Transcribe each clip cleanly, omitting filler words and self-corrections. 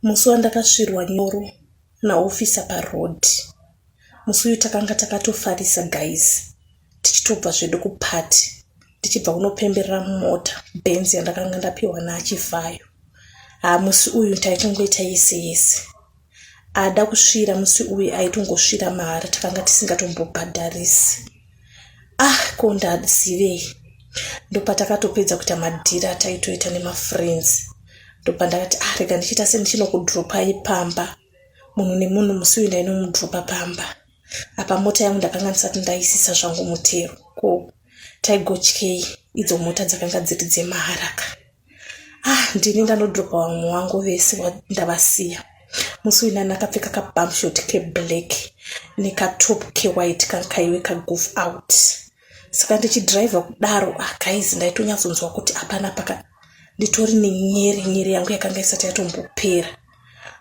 Musi wandakasvirwa nyoro naofficer paroad. Musi uyu takanga takatofarisa guys tichitobva zvedu kuparty ndichibva kunopemberera mota Benz yandakanga ndapiwa naAchivhayo. Haa musi uyu taitongoita yese yese. Ada kusvira musi uyu aitongosvira mahara takanga tisingatombobhadharisi. Ah ko ndazivei ndopatakatopedza kuita madhiri ataitoita nemafriends ndopandakati ah rega ndichiita sendichinokudropai pamba munhu nemunhu musi uyu ndainomudropa pamba apa mota yangu ndakanga ndisati ndaisisa zvangu mutero ko taigotyei idzo mota dzakanga dziri dzemaharaka ah ndini ndanodropa vamwe wangu vese ndavasiya musi uyu nani akapfeka kabumshot keblack nekatop kewhite kaiwe kagoof out saka ndichidriver kudaro ah guys ndaitonyatsonzwa kuti hapana paka nditori nenyere nyere yangu yakanga isati yatombopera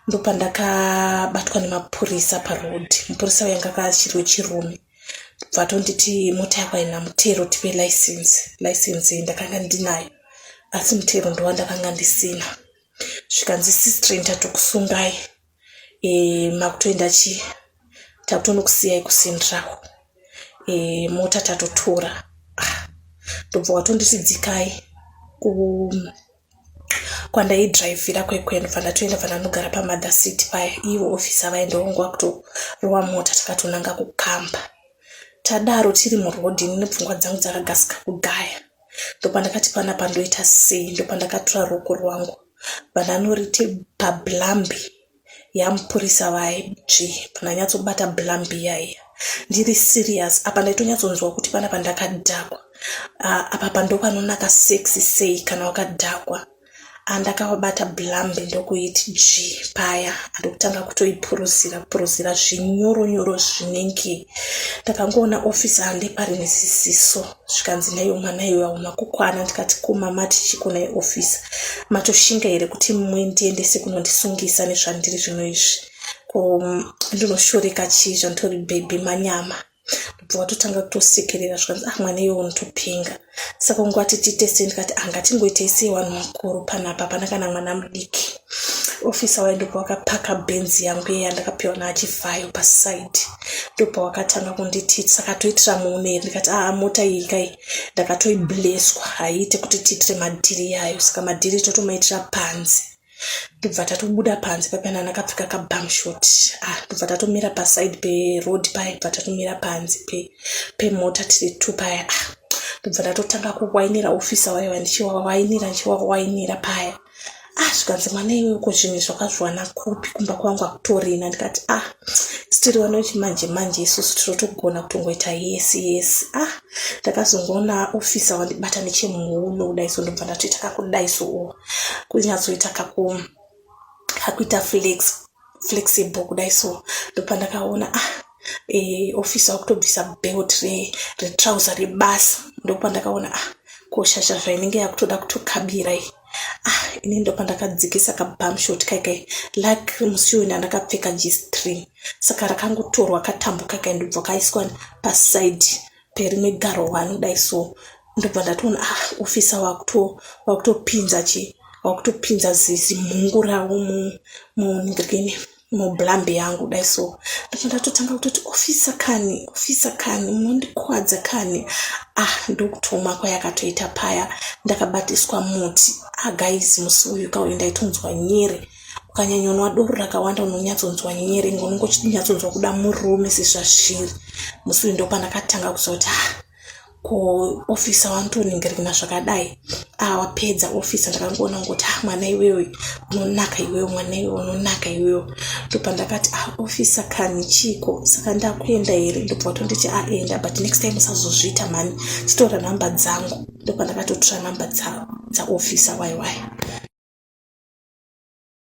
ndopandakabatwa nemapurisa paroad mupurisa uyo anga akachiri wechirume bva tonditi mota yako haina mutero tipe license license ndakanga ndinayo asi mutero ndowandakanga ndisina zvikanzi sistren tatokusungai e, makutoenda chii takutonokusiyai kucentral e, mota tatotora ah, ndobva watonditi dzikai ku kwandaidhiraivhira kwekwe ndobva ndatoenda bva ndanogara pamother seat paya ivo officer vaenda wangu vakutorova mota takatonanga kukamba tadaro tiri muroad ini nepfungwa dzangu dzakagasika kugaya ndopandakati panapa ndoita sei ndopandakatora ruoko rwangu bva ndanoriti pablambi yamupurisa vaye dzvi pandanyatsobata blambi yaiya ndiri serious apa ndaitonyatsonzwa kuti panapa ndakadhakwa ah, apa pandopanonaka sexy sei kana wakadhakwa andakavabata blambi ndokuiti dzvi paya andokutanga kutoipuruzira puruzira zvinyoronyoro zvinenge ndakangoona office hande pari neziziso zvikanzi naiwe mwana iwe hauna kukwana ndikati ko mama tichiko nai office matoshinga here kuti mundiendese kunondisungisa nezvandiri zvino izvi ko ndinoshoreka chii zvanditori baby manyama ndobva watotanga kutosekerera zvikanzi ah mwana iwe unotopenga saka ungati tiite sei ndikati ah ngatingoitei sei vanhu vakuru panapa hapana kana mwana mudiki ofisa waye ndobva wakapaka benzi yangu iye yandakapiwa naachivhayo paside ndobva wakatanga kunditi saka toitira muone here ndikati aa mota iyi kai ndakatoibleswa haiite kuti tiitire madhiri yayo saka madhiri totomaitira panze ndobva tatobuda panze papana ndakapfeka kabamshot ah ndobva tatomira paside peroad paya bva tatomira panze pemota tiri two paya ah ndobva ndatotanga kuwainira officer wayo ndichiwawainira ndichiwawainira paya ah zvikanzi mwana iwe ko zvinhu zvakazviwana kupi kumba kwangu akutorina ndikati ah tiri vana vechimanje manje isusu tinotogona kutongoita yesi yesi ah ndakazongoona officer wandibata nechemuuno kudai so ndobva ndatoita kakudai so kunyatsoita kaku kakuita flex flexible kudai so ndopandakaona ah e, officer wakutobvisa belt retrouser re rebasa ndopandakaona ah koshasha zvainenge yakutoda kutokabira iyi ah ini ndopandakadzikisa kabamshot kaikai like musi uyu ndandakapfeka gstring saka rakangotorwa katambo kaikai ndobva kaiswa paside perimwe garo one kudai so ndobva ndatoona ah officer wakutopinza chi wakutopinza zimhungu ravo muningirikini mublambi yangu kudai so ndobva ndatotanga kutoti officer kani officer kani munondikwadza kani ah ndokutoma kwayakatoita paya ndakabatiswa muti ah guys musi uyu kauyu ndaitonzwa nyere ukanyanyonwa doro rakawanda unonyatsonzwa nyere unenge uchinyatsonzwa kuda murume sezvazviri musi uyu ndopandakatanga kuziva kuti ah ko officer wanotoningirina zvakadai ah wapedza officer ndakangoona ngoti ah mwana iwewe unonaka iwewe mwana iwewe unonaka iwewe ndopandakati ah officer kani chiko saka ndakuenda here ndobva watonditi ah enda but next time usazozviita mhani chitora nhamba dzangu ndopandakatotora nhamba dzaofficer wai wai.